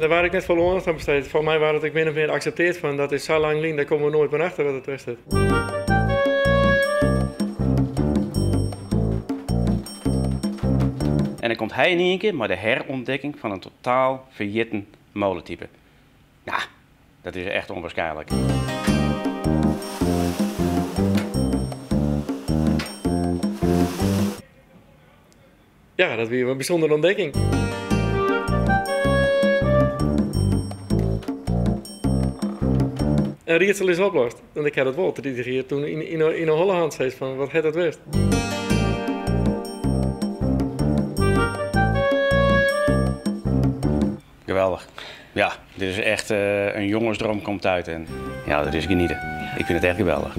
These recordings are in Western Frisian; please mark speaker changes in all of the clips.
Speaker 1: Dêr waard ek net folle oandacht oan besteed. Foar my waard it ek min of mear aksepteard fan dat is sa lang lyn, dêr komme we noait mear achter wat it west hat.
Speaker 2: En dan komt hy yn ien kear mei de herûntdekking fan in totaal ferjitten moletype. Nou, dat is echt ûnwaarskynlik.
Speaker 1: Ja, dat wie in bysûndere ûntdekking. In riedsel is oplost. Want ik ha dat wol 30 jier toen yn 'e holle hân steeds fan wat hat dat west.
Speaker 2: Geweldich. Ja, dit is echt in jongensdroom komt uit en ja, dat is genieten. Ik vind het echt geweldig.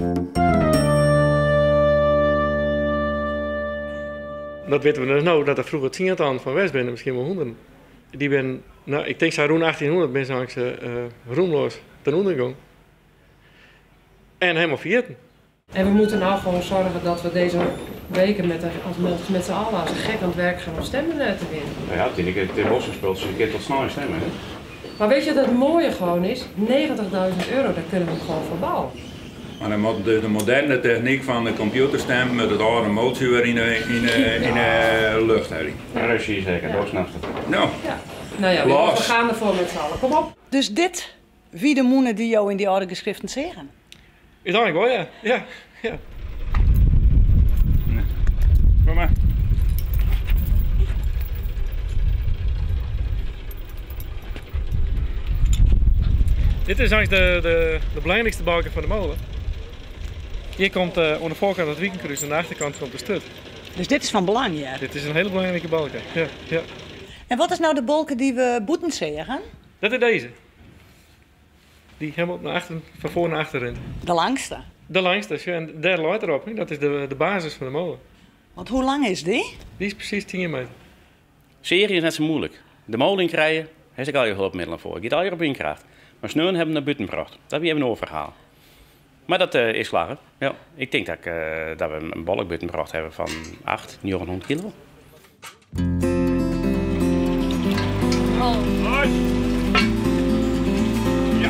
Speaker 1: Dat witte we dus no, dat der froeger tsientallen fan west binne, miskien wol hûnderten. Dy binne, no, ik tink sa rûn 1800 binne se eins roemloos ten ûnder gong. En helemaal ferjitten.
Speaker 3: En we moeten nou gewoon zorgen dat we deze weken met, de, als met, met z'n allen als een gek aan het werk gaan om stemmen te winnen.
Speaker 2: Nou ja, Tineke, het is gespeeld, dus je kunt tot snel stemmen. Hè?
Speaker 3: Maar weet je wat het mooie gewoon is? 90.000 euro, daar kunnen we gewoon voor bouwen.
Speaker 4: Maar dan moet dus de moderne techniek van de computerstem met het oude motie weer in de lucht hebben.
Speaker 2: Ja, dat zie je zeker, dat snapt het.
Speaker 4: Nou,
Speaker 3: Ja. Nou ja, we gaan ervoor met z'n allen. Kom op.
Speaker 5: Dus dit wie de mûne dy't jo yn dy âlde geskriften seagen?
Speaker 1: Úteinlik wol, ja. Ja.
Speaker 4: Kom maar.
Speaker 1: Dit is eigenlijk de belangrijkste balken van de molen. Hier komt aan de voorkant het wiekenkruis en aan de achterkant komt de stut.
Speaker 5: Dus dit is van belang, ja?
Speaker 1: Dit is een hele belangrijke balken, ja.
Speaker 5: En wat is nou de balken die we boeten zeggen?
Speaker 1: Dat is deze. Die helemaal naar achter, van voor naar achter rent.
Speaker 5: De langste?
Speaker 1: De langste, ja. En daar loopt erop. Hè. Dat is de basis van de molen.
Speaker 5: Want hoe lang is die?
Speaker 1: Die is precies 10 meter.
Speaker 2: Serie is net zo moeilijk. De molen krijgen, daar heb ik al je hulpmiddelen voor. Ik ga al je op inkracht. Maar sneun hebben we naar buiten gebracht. Dat is even een verhaal. Maar dat is slagen. Ja, ik denk dat we een balk buiten gebracht hebben van 8, 900 kilo.
Speaker 4: Hoi. Ja.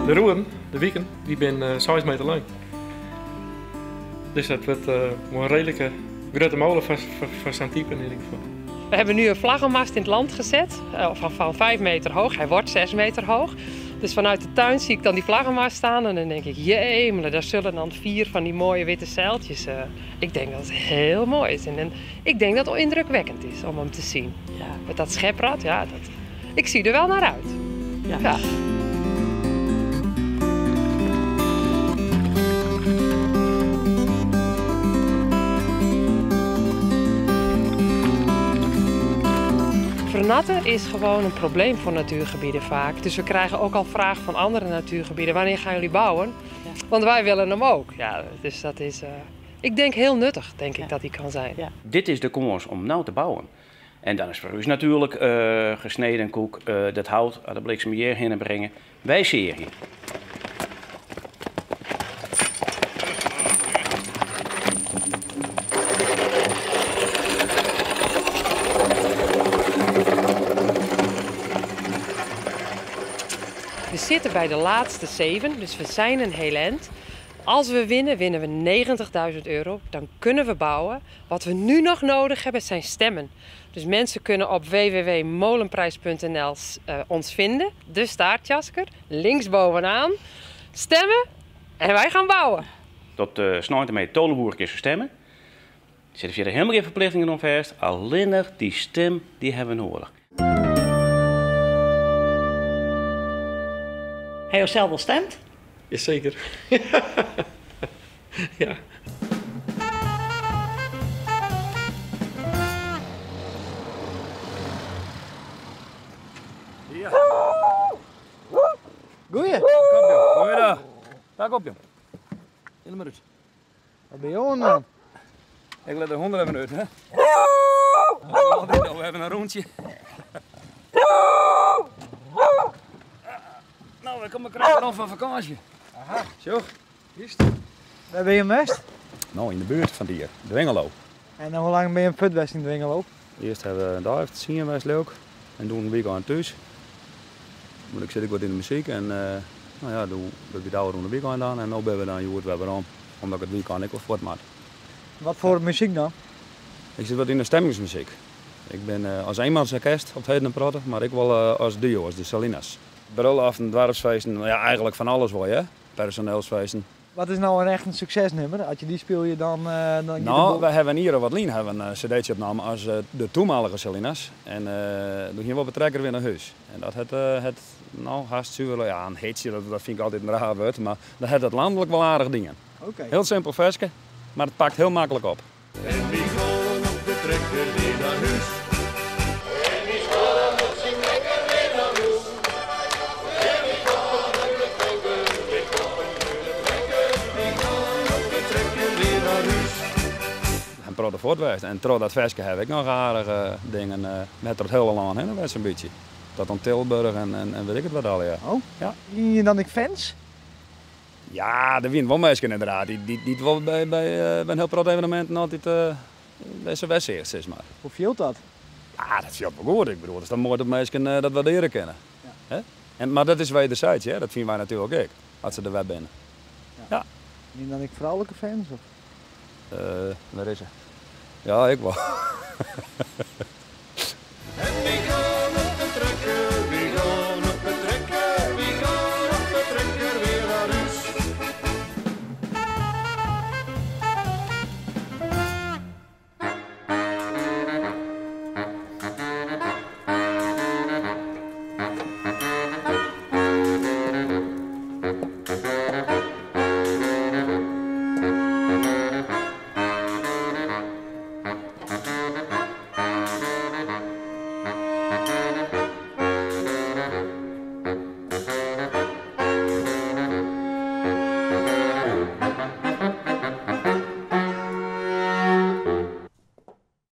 Speaker 1: De roeren, de wieken, die zijn 6 meter lang. Dus dat wordt een redelijke grote molen van zo'n type in ieder geval.
Speaker 3: We hebben nu een vlaggenmast in het land gezet, van 5 meter hoog. Hij wordt 6 meter hoog. Dus vanuit de tuin zie ik dan die vlaggenmast staan en dan denk ik, jemelen, daar zullen dan 4 van die mooie witte zeiltjes. Ik denk dat het heel mooi is en ik denk dat het indrukwekkend is om hem te zien.
Speaker 5: Ja.
Speaker 3: Met dat scheprad, ja, dat, ik zie er wel naar uit.
Speaker 5: Ja.
Speaker 3: Ja. Vernatten is gewoon een probleem voor natuurgebieden vaak. Dus we krijgen ook al vragen van andere natuurgebieden. Wanneer gaan jullie bouwen?
Speaker 5: Ja.
Speaker 3: Want wij willen hem ook. Ja, dus dat is, ik denk heel nuttig, denk ik,
Speaker 5: Ja.
Speaker 3: dat die kan zijn.
Speaker 5: Ja.
Speaker 2: Dit is de kans om nou te bouwen. En dan is voor u natuurlijk gesneden koek, dat hout, de bliksem hier heen brengen. Wij serie.
Speaker 3: We zitten bij de laatste 7, dus we zijn een heel eind. Als we winnen, winnen we 90.000 euro. Dan kunnen we bouwen. Wat we nu nog nodig hebben zijn stemmen. Dus mensen kunnen op w w w punt molenprijs punt n l ons vinden. De staartjasker, linksbovenaan. Stemmen en wij gaan bouwen.
Speaker 2: Tot snel ermee tolenboer is stemmen. Er zitten verder helemaal geen verplichtingen om vast. Alleen nog die stem die hebben we nodig.
Speaker 5: Heb je zelf al gestemd?
Speaker 1: Jazeker. Ja.
Speaker 4: Ja.
Speaker 6: Goeie.
Speaker 4: Kom op, joh. Goeiedag. Daar kom je. Helemaal uit.
Speaker 6: Wat ben je aan, man?
Speaker 4: Ik let de honden even uit, hè. We hebben een rondje.
Speaker 7: we komme krekt werom fan fakânsje.
Speaker 6: Aha.
Speaker 7: Sjoch.
Speaker 6: Juist. Wêr binne je west?
Speaker 7: No, yn de buert fan hjir, Dwingeloo.
Speaker 6: En hoe lang binne je fuort west yn Dwingeloo?
Speaker 7: Earst hawwe we in dei of 10 west, leau ik. En doe in weekend thús. Want ik sit ek wat yn de muzyk en no ja, doe bin ik ôfrûne weekend dan en no binne we dan hjoed wer werom, omdat ik it weekend ek wol fuort moat.
Speaker 6: Wat foar muzyk dan?
Speaker 7: Ik sit wat yn de stemmingsmuzyk. Ik bin as eenmansorkest op 't heden in protte, mar ek wol as duo, as de Salinas. Brulloften, doarpsfeesten, ja eigenlik fan alles wol, hear. Personeelsfeesten.
Speaker 6: Wat is no in echt in suksesnummer? As je dy spylje dan, dan giet de
Speaker 7: No,
Speaker 6: boel.
Speaker 7: wy hawwe in jier of wat lyn hawwe in cd'tsje opnommen as de toenmalige Salinas. En doe giene we op 'e trekker wer nei hús. En dat hat, hat no hast suver, ja in hitsje, dat, dat fyn ik altyd in raar wurd, mar dat hat it lanlik wol aardich dien.
Speaker 6: Oké.
Speaker 7: Hiel simpel ferske, mar it pakt hiel maklik op.
Speaker 8: En wy gean op de trekker wer nei hús. En wy gean op syn trekker wer nei hús. En wy gean op de trekker, wy gean op de trekker, wy gean op de trekker wer nei hús.
Speaker 7: In protte fuort west. En troch dat ferske haw ik noch aardige dingen net troch it hiele lân hinne west sa'n bytsje. Tot oan Tilburg en wit ik it wat allegear.
Speaker 6: Oh?
Speaker 7: Ja.
Speaker 6: Hiene je dan ek fans?
Speaker 7: Ja, der wiene wol minsken ynderdaad dy't wol by in hiel protte eveneminten altyd by se west seach, sis mar.
Speaker 6: Hoe fielt dat?
Speaker 7: Ja, dat fielt wol goed. Ik bedoel, it is toch moai dat minsken dat waardearje kinne. Hè? En, mar dat is wederzijds, hè? Dat fine wy natuerlik ek, as se der wer binne. Ja.
Speaker 6: Wiene dan ek froulike fans? Of?
Speaker 7: Wêr is se? Ja, ik wol.